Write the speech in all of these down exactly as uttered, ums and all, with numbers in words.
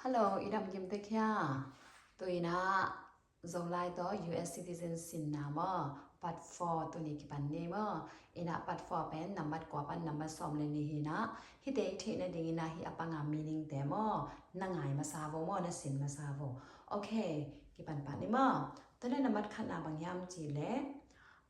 Hello, i dam kim tek hia? Tuina Zolai to U S citizen sinna maw, part four tuni kipan ni maw. Ina part four pen nambat kua pan nambat sawm le ni hina. Hite i theihna dingina hi a panga meaning te maw, na ngai masa vo maw, na sin masa vo. Okay, kipan pan ni maw. Tuna nambat khatna bang hiam ci le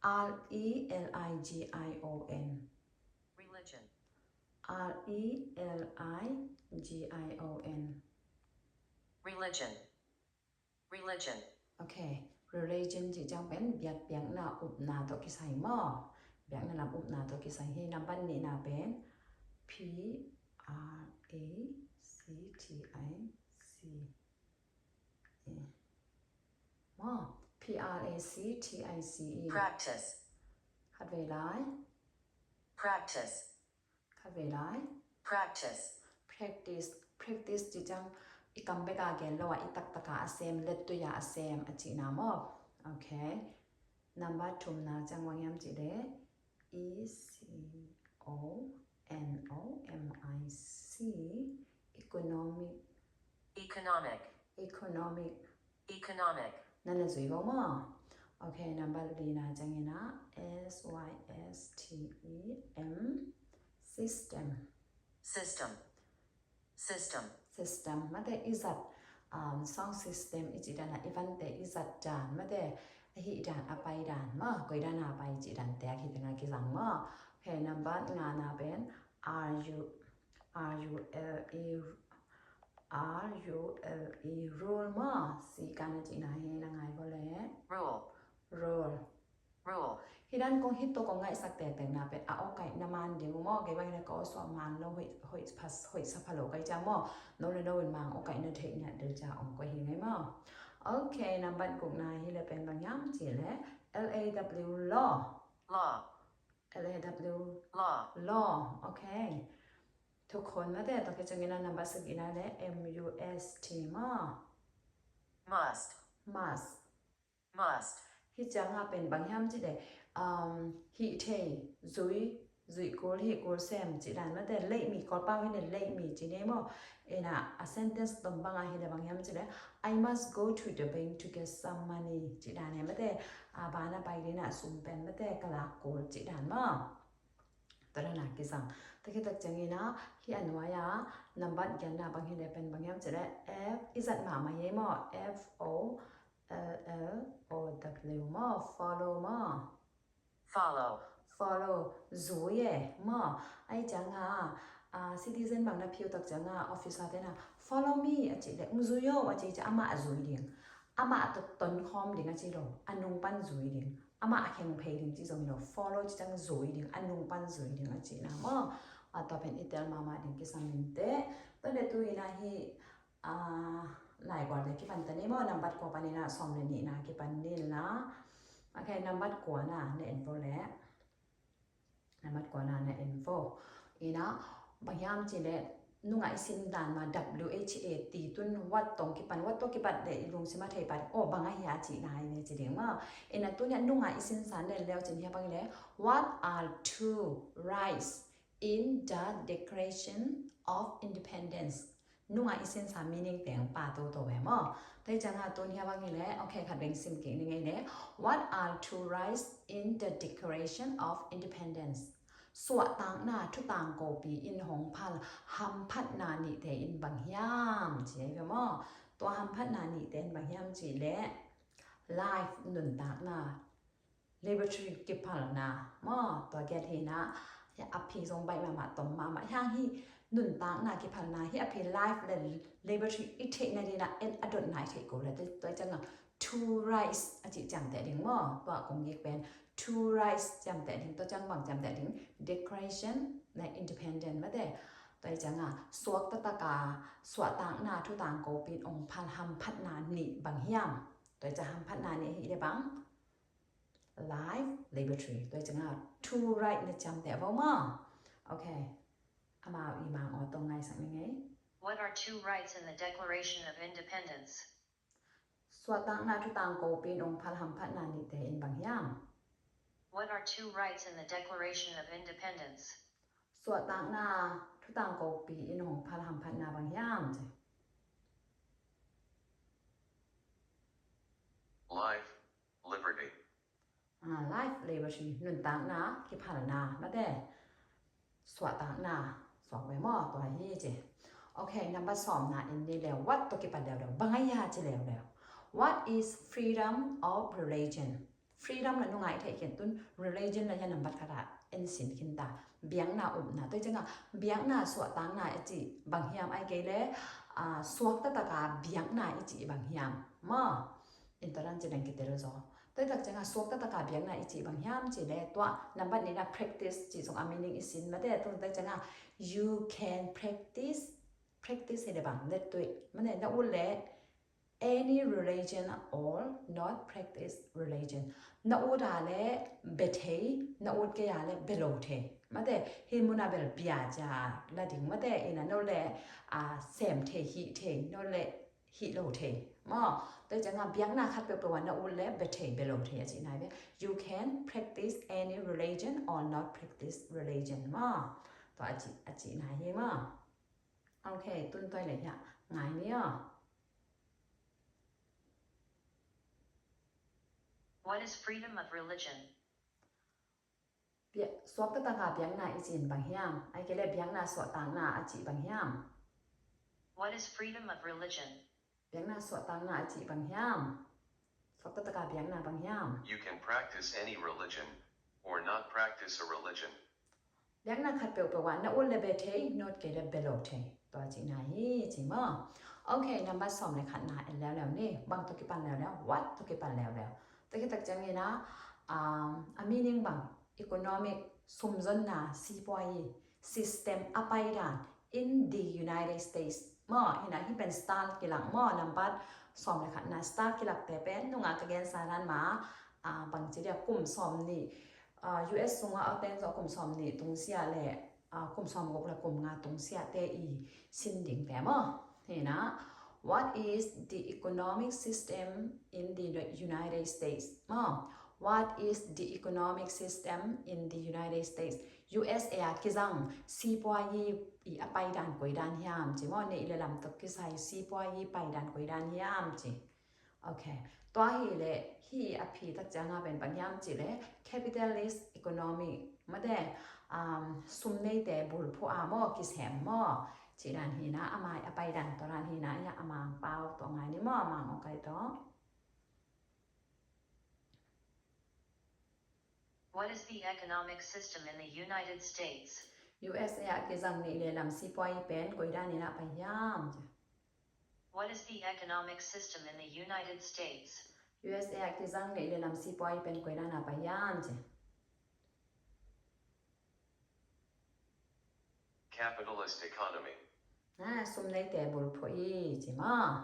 R E L I G I O N. Religion. R E L I G I O N. Religion. Religion. Okay. Religion ci ciang pen biak, biakna upna to kisai maw. Biakna lam upna to kisai hi. Nambat nihna pen P R A C T I C E. Maw. P R A C T I C E. Practice. Khatvei lai. Practice. Khatvei lai. Practice. Practice. Practice ci ciang i kam beka gen lo a, i taktaka a sem, lettui a sem a cihna maw. Okay. Nambat thumna ciang bang hiam ci le E C O N O M I C, economic. Economic. Economic. Economic. Nana zui vo maw. Okay, nambat lina ciangina S Y S T E M, system. System. System. System. Mate i zat, um, sound system i cih dana, i vante i zat dan, mate a hih dan, a pai dan maw, koi dana pai cih dante a hih dana kizang maw. Okay, nambat ngana pen R U, R U L E, R U L E, rule maw. Si kana cihna hi, na ngai vo le. Rule. Rule. Rule. Hih dan kong hih to kong ngaihsak tektekna pen a awkaihna man ding uh maw. Kei bang le ka awsuah man lo, hoih, hoih, hoih sa pha lo kai ciang maw. No le no in mang awkaihna theih ngiat del ciang ong koi hi ngei maw. Okay, nambat gukna hi le pen bang hiam ci le L A W, law. Law. L A W. Law. Law. Okay. Thukhun mate, tua khit ciangina nambat sagihna le M U S T maw. Must. Must. Must. Hih cianga pen bang hiam ci le, um, hih thei, zui, zui kul, hih kul sem cih dan mate, leimi, Kawlpau hi le leimi ci nei maw. Ina a sentence tom banga hi le bang hiam ci le, I must go to the bank to get some money cih dan hi mate, a bana pai dina sum pen mate ka lak kul cih dan maw. Tua dana kizang. Tua khit tak ciangina hih a nuaia nambat giatna bang hi le pen bang hiam ci le F, i zat mahmah hi maw, F O L L O W maw, follow maw. Follow. Follow, zui e maw. Ahi cianga, ah, citizen bang na phiu tak cianga officer tena follow me a cih le, ung zui o a cih ciang amah a zui ding. Amah a tonkhawm ding a ci lo, a nung pan zui ding. Amah a kheng phei ding ci zong hi lo, follow ci ciang zui ding, a nung pan zui ding a cihna maw. A tua pen i tel mahmah ding kisam inteh. Tua le tu ina hih, ah, lai gual le kipan ta ni maw, nambat kua panina sawm le nihna kipan ni la. Okay, nambat kuana na en vo le. Nambat kuana na en vo. Ina, bang hiam ci le, nungah i sin dan ma W H A T tun what tong kipan, what tong kipat le i lungsim a thei pat, o bang a hia cihna i ne ci ding maw. Ina tunia nungah i sin san le leu cin hia bang le, what are two rights in the Declaration of Independence? Nungah i sinsa meaning teng pa toto ve maw. Tua cianga tun hia bang hi le, okay, khat beng sim kik ni ngei le. What are two rights in the Declaration of Independence? Suahtakna thutangkopi in hong phal hamphatna nihte in bang hiam ci hi ve maw. Tua hamphatna nihte in bang hiam ci le, life, nuntakna, liberty, kiphalna maw. Tua giat hina, a phi zong baih mahmah, tom mahmah. Hiang hi nuntakna, kiphalna, hi a phi life le liberty i theihna dina en a dotna i theih ko le, tua cianga two rights a cih ciamteh ding maw. Tua kong gik pen two rights ciamteh ding, tua ciang bang ciamteh ding, declaration le independent mate. Tua cianga suak taktak a suahtakna thutangkopi in ong phal hamphatna nih bang hiam. Tua ciang hamphatna nih hi le bang, life, liberty. Tua cianga two right na ciamteh vo maw. Okay. Amau i mang aw tong ngaisak ni ngei. What are two rights in the Declaration of Independence? Suahtakna thutangkopi in ong phal hamphatna nihte in bang hiam. What are two rights in the Declaration of Independence? Suahtakna thutangkopi in ong phal hamphatna bang hiam ci. Slavery, nuntakna kiphalna, mate, suahtakna, suak ve maw, tua hi ci. Ok, nambat sawmna in ni leu, what tawh kipan leu leu, bang a ia ci leu leu. What is freedom of religion? Freedom la nungai thei khin tun, religion la ia nambat khat ah en sin khin ta. Biakna upna, tua ciangah biakna suahtakna i cih bang hiam, ai kei le, ah, suakta taka biakna i cih bang hiam maw? In tua dan ci deng kitel zaw. Tua tak ciangah suakta taka biakna i cih bang hiam ci le, tua nambat nihna practice cih zong a meaning i sin mate, tua tak ciangah you can practice, practice hi le bang, let do it. Mate, na ut le any religion or not practice religion. Na ut a le bia thei, na ut kei a le bia lo thei. Mate, hih mun a bel bia cia la ding mate, ina no le, ah, sem thei, hih thei, no le hih lo thei maw? Tua ciangah biakna khat peuhpeuh ah na ut le bia thei, bia lo thei a cihna hi ve. You can practice any religion or not practice religion maw? Tua a cih, a cihna hi maw? Ok, tun tua le hiah ngai ni aw. What is freedom of religion? Bia-, suakta taka biakna i cih in bang hiam? Ai kei le biakna suahtakna a cih bang hiam? What is freedom of religion? Biakna suahtakna a cih bang hiam? Suakta taka biakna bang hiam? You can practice any religion or not practice a religion. Biakna khat peuhpeuh ah na ut le bia thei, na ut kei le bia lo thei. Tua cihna hi ci maw? Ok, nambat sawm le khatna en leuleu ni, bang tawh kipan leuleu, what tawh kipan leuleu. Tua khit tak ciangin ah, um, a meaning bang, economic, sumzonna, sipuayi, system a paidan in the United States maw? Hih na hih pen star kilak maw? Nambat sawm le khatna star kilakte pen nungah ka gensa dan mah, ah, bangci dia kum sawm nih, ah, U S sungah a ten zaw kum sawm nih tungsiah le, ah, kum sawm guk le kum nga tungsiahte i sin dingte maw? Hih na, what is the economic system in the United States maw? What is the economic system in the United States? U S A ah kizang sipuayi i a paidan koidan hiam ci maw? Neih le lam tawh kisai sipuayi paidan koidan hiam ci. Ok. Tua hi le, hih a phi tak ciangah pen bang hiam ci le, capitalist economy mate, um, sumneite bulphuh a maw, kisem maw? Cih dan hi na, a mai a paidan tua dan hi na, ia a Mangpau tua ngai ni maw, a Mang awkai tua. What is the economic system in the United States? U S A ah kizang neih le lam sipuayi pen koidan in a pai hiam ci. What is the economic system in the United States? U S A ah kizang neih le lam sipuayi pen koidan a pai hiam ci. Capitalist economy. Ah, sumneite bulphuh i ci maw?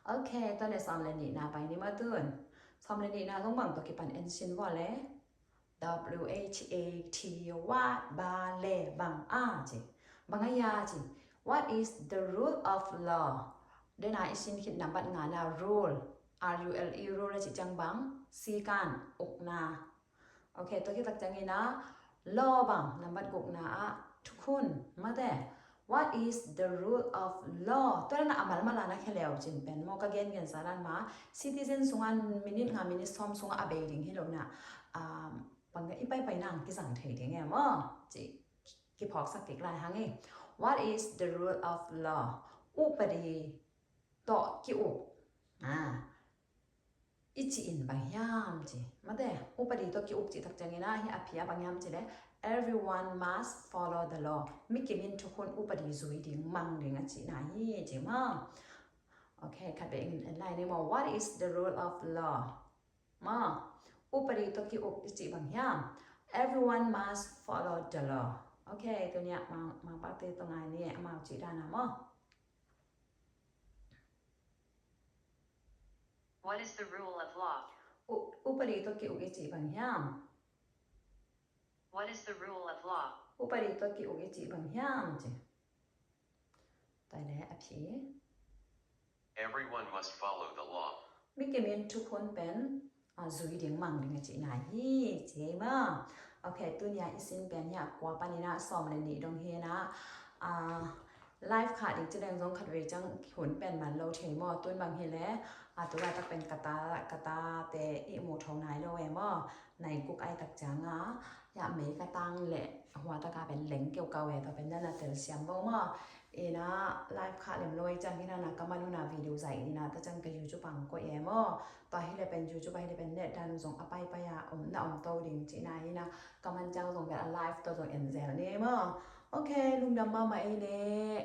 Ok, tua le sawm le nihna pai ni maw tun. Sawm le nihna zong bang tawh kipan en sin vua le. W H A T, what, bang, le, bang a ci. Bang a ia ci. What is the rule of law? Dena i sin khit nambat ngana rule. R U L E, rule a cih ciang bang, sikan, ukna. Ok, tua khit tak ciangin ah law bang, nambat gukna ah thukhun mate. What is the rule of law? Tua na a malmal a na kheleu cin pen maw, ka gengen sa dan mah, citizen sungah minute nga minute sawm sungah a bei ding hi lo na, um, bang i paipai nang kizang thei ding e maw? Ci kiphawksak kik lai hang e. What is the rule of law? Upadi tawh ki-uk. Ah. I cih in bang hiam ci. Mate, upadi tawh ki-uk cih tak ciangin ah, hih a phi ah bang hiam ci le, everyone must follow the law. Mi kim in thukhun upadi zui ding, mang ding a cihna hi ci maw. Ok, khat bek in en lai ni maw. What is the rule of law? Maw, upadi tawh ki-uk i cih bang hiam? Everyone must follow the law. Ok, tuni ah Mang, Mangpakte tawh ngai ni, amau cih dan a maw. What is the rule of law? U-, upadi tawh ki-uk i cih bang hiam? What is the rule of law? Upadi tawh ki-uk i cih bang hiam ci. Tua le a phi. Everyone must follow the law. Mi kim in thukhun pen, ah, zui ding mang ding a cihna hi ci maw. Ok, tuni ah i sin pen hih a kua panin ah sawm le nih dong hi na, ah, Live khah ding ci leng zong khatvei ciang hun pen man lo thei maw, tun bang hi leh a tu laitak pen ka ta, ka tate i mu tho nai lo e maw, nai guk ai tak ciang a, ya mei ka tang leh hua taka pen leng keu kau e, tua pen na na telsiam bo maw. Ina live khah lem lo ai ciang hi na na ka man una video zai ina ta ciang ka YouTube ang koih e maw. Tua hi leh pen YouTube a hi leh pen net dan zong a paipai a om na om to ding ci na hi na, ka man ciang zong pen a live tawh zong en zel ni maw. Ok, lungdam mahmah ei leh.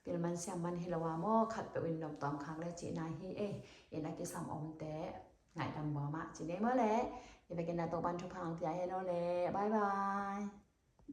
Pil man siam man hi lo a maw, khat peuh in nop tawm khak leh ci na hi ei. Ina kisam omte ngaidam bawm ah ci ni maw leh. I vekin na Topan thupha ang pia hen aw leh. Bye bye.